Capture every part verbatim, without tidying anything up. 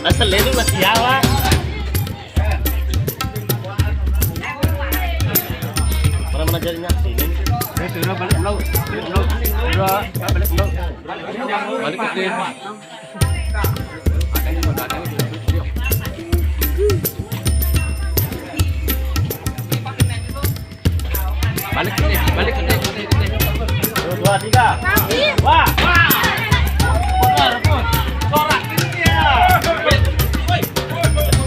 Asal ini masih Jawa. Mana-mana jadinya sini. Itu udah balik, Bro. Balik, Bro. Udah, balik, Bro. Balik ke sini. Balik ke sini, balik ke sini, ke sini, ke sini. Satu, dua, tiga. Wah. Wah. Benar, pun. Sorak ini dia. Woi, woi, woi, woi.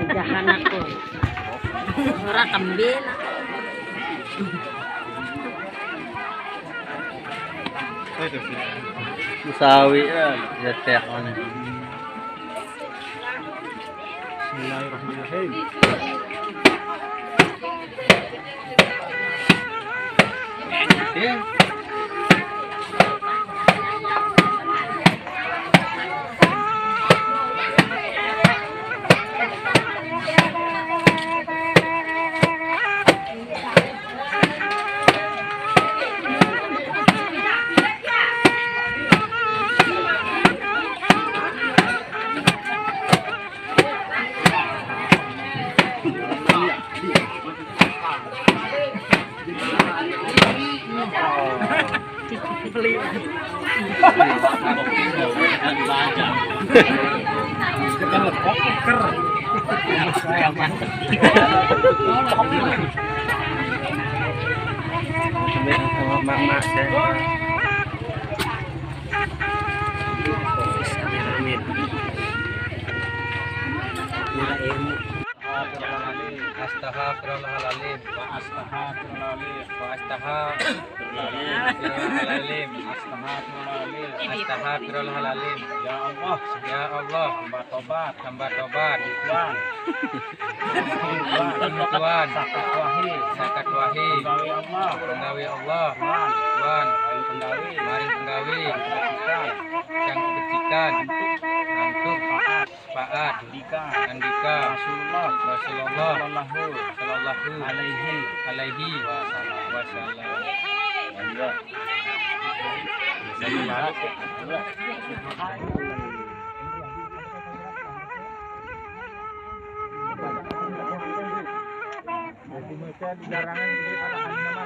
Jahan aku. Ora kembin. Musawi ya, ya teh mana. Bismillahirrahmanirrahim. Mak-mak saya. Amin. Astagfirullahaladzim. Astagfirullahaladzim. Wa astagfirullahaladzim. Wa astagfirullahaladzim. Astagfirullahaladzim. Astagfirullahaladzim. Ya Allah. Ya Allah. Hamba tobat. Hamba tobat. Tuan. Tuan. Tuan. Sakat wahai. Sakat wahai. Penggawe Allah. Penggawe Allah. Tuan. Tuan. Mari penggawe. Mari penggawe. Yang kebajikan. Yang kebajikan. Untuk. Untuk. Taat. Taat. Andika. Andika. Rasulullah. Rasulullah. Sallallahu. Sallallahu. Alaihi. Alaihi. Wasallam. Wasallam. Iya. Bisa dibalik. Jadi, mereka di larangan, jadi, kalau hanya nama,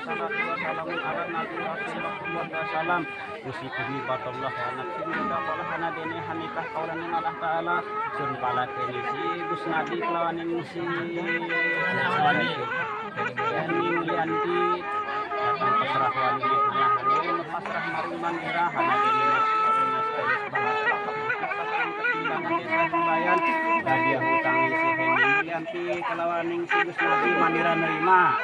Salatu wassalamu ala nabi rasulillah wasallam. Usikum ibadah wa nafsi muda wa hana dene hanikah kaulan Allah ta'ala. Sun pala kene si Gus Nabi kelawan ning si Wali. Dene Mulyanti. Datang pasrah wali, nah, anu pasrah maring manira, hana dene mas kawin mas kawin bahasa. Ketimbang desa Sembayan. Hadiah utang si Heni Mulyanti kelawan ning si Gus Nabi manira nerima.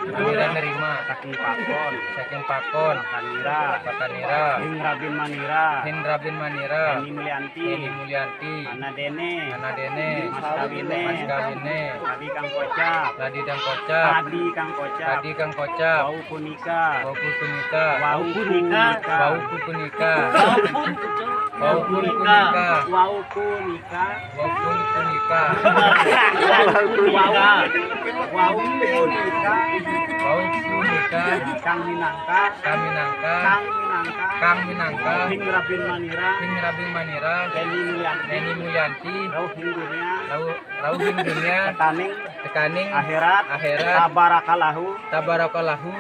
Manira nerima. Saking pakon. Saking pakon. Patanira. Patanira. Hingrabin manira. Hingrabin manira. Heni Mulyanti. Heni Mulyanti. Ana dene. Ana dene. Mas kawine. Mas kawine. Tadi kang kocap. Tadi kang kocap. Tadi kang kocap. Tadi kang kocap. Wau punika. Wau punika. Wau punika. Wau punika. Wau punika. Wau punika. Wau punika. Wau punika. Wau punika. Wau punika. Kang minangka. Kang minangka. Kang minangka. Kang minangka. Hingrabin manira. Hingrabin manira. Heni Mulyanti. Heni Mulyanti. Rauh ing dunia. Rauh, rauh ing dunia. Tekaning. Tekaning. Akhirat. Akhirat. Tabarakallahu. Tabarakallahu.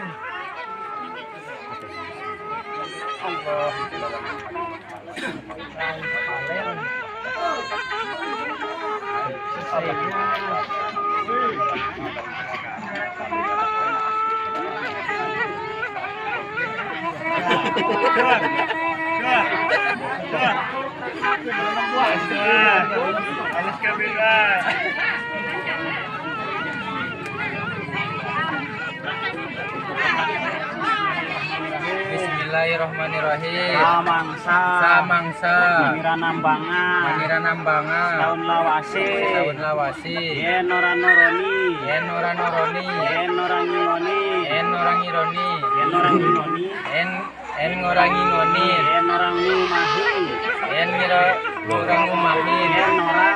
Bismillahirrahmanirrahim. Samangsa. Samangsa. Manira nambangan. Manira nambangan. Setaun lawase. Setaun lawase. Yen ora noroni. Yen ora noroni. Yen ora ngingoni. Yen ora ngironi. Yen ora ngingoni. Yen, yen ora ngingoni. Yen ora ngumahin. Yen ngira ora ngumahin. Yen ora.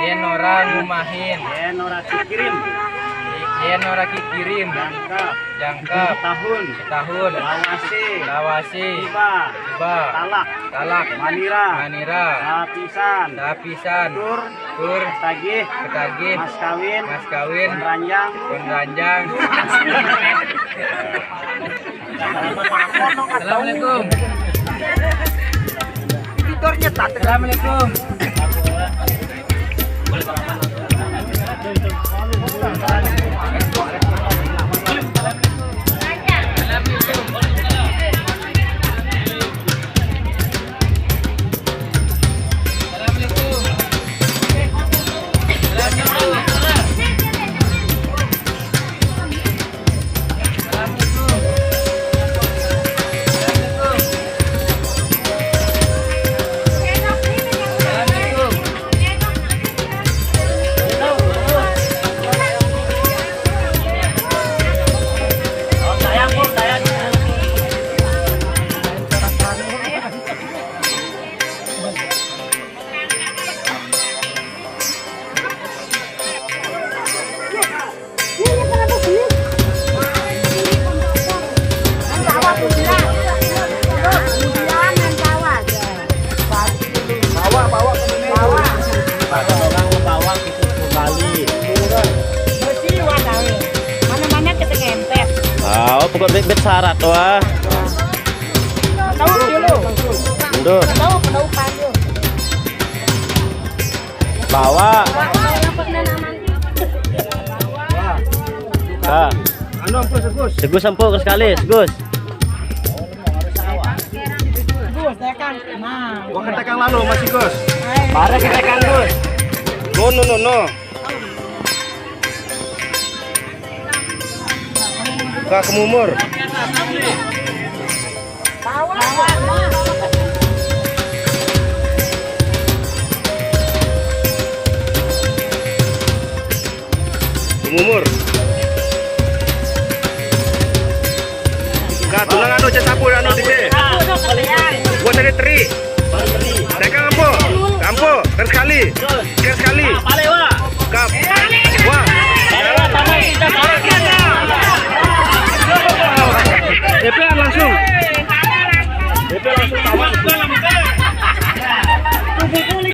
Yen ora ngumahin. Yen ora kikirim. Yen ora kikirim. Jangkep. Jangkep. Setahun. Setahun. Lawase. Lawase. Tiba. Tiba. Talak. Talak. Manira. Manira. Sapisan. Sapisan. Tur. Tur. Ketagih. Ketagih. Mas kawin. Mas kawin. Pun ranjang. Pun ranjang. Assalamualaikum. Assalamualaikum. Bawa, bawa, bawa. Orang bawa gitu kembali. Bersih, wah, tahu. Mana-mana kita ngempet. Ah, oh, pokok bet-bet syarat, wah. Tahu dulu. Mundur. Tahu, tahu, tahu. Bawa. Ah. Anu, ampun, Segus. Segus, ampun, sekali, Segus. Gus, tekan. Nah. Gua ketekan lalu, Mas Gus. Mari kita tekan, Gus. No, no, no, no. Ka kemumur. Kemumur. Ka tulang anu, cek sapu anu di sini. Gua cari teri. Tekan ampo. Ampo. Terus sekali. Terus sekali. Kap. Wah. Depan langsung. Depan langsung.